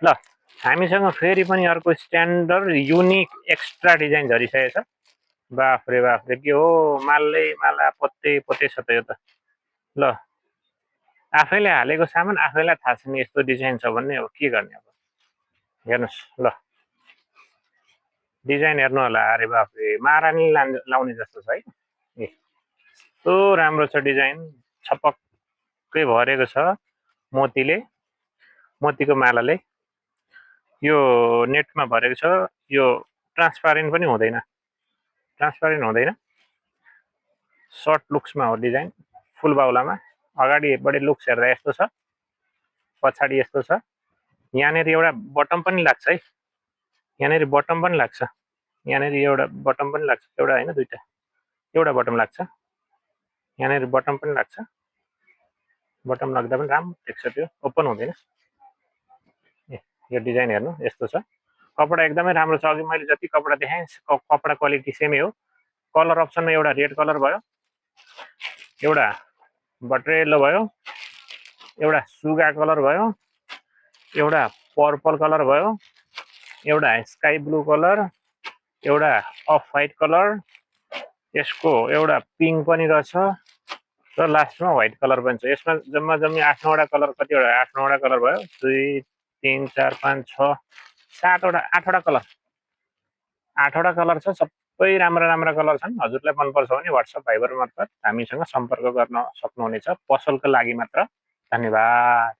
ल हामीसँग फेरि पनि अर्को स्ट्यान्डर्ड युनिक एक्स्ट्रा डिजाइन झरिसकेको छ। बाफ रे के हो मालले माला पोते पोते छ त यो त। ल आफैले हालेको सामान आफैलाई थाहा छैन यस्तो डिजाइन छ भन्ने, अब के गर्ने। अब हेर्नुहोस् ल डिजाइन हेर्नु होला। अरे बाफ रे महारानी लाउने जस्तो छ है। यस्तो राम्रो छ डिजाइन, छपक्कै भरेको छ मोतीले, मोतीको मालाले। यो नेटमा भरेको छ। यो ट्रान्सपारेन्ट पनि हुँदैन, ट्रान्सपारेन्ट हुँदैन। सर्ट लुक्समा हो डिजाइन, फुल बाहुलामा। अगाडि बढी लुक्स हेर्दा यस्तो छ, पछाडि यस्तो छ। यहाँनिर एउटा बटम पनि लाग्छ है, यहाँनिर बटम पनि लाग्छ, यहाँनिर एउटा बटम पनि लाग्छ, एउटा होइन दुईटा, एउटा बटम लाग्छ, यहाँनिर बटम पनि लाग्छ। बटम लाग्दा पनि राम्रो देख्छ, त्यो ओपन हुँदैन। यो डिजाइन हेर्नु यस्तो छ। कपडा एकदमै राम्रो छ। अघि मैले जति कपडा देखाएँ कपडा क्वालिटी सेमै हो। कलर अप्सनमा एउटा रेड कलर भयो, एउटा बट्रेलो भयो, एउटा सुगा कलर भयो, एउटा पर्पल कलर भयो, एउटा स्काई ब्लू कलर, एउटा अफ व्हाइट कलर, यसको एउटा पिङ्क पनि रहेछ र लास्टमा व्हाइट कलर पनि छ। यसमा जम्मा जम्मी 8-9वटा कलर, कतिवटा 8-9वटा कलर भयो, 2 3 4 5 6 7वटा 8वटा कलर, 8वटा कलर छ। सबै राम्रा राम्रा कलर छन्। हजुरलाई मनपर्छ भने व्हाट्सएप भाइबर मार्फत हामीसँग सम्पर्क गर्न सक्नुहुनेछ, पसलको लागि मात्र। धन्यवाद।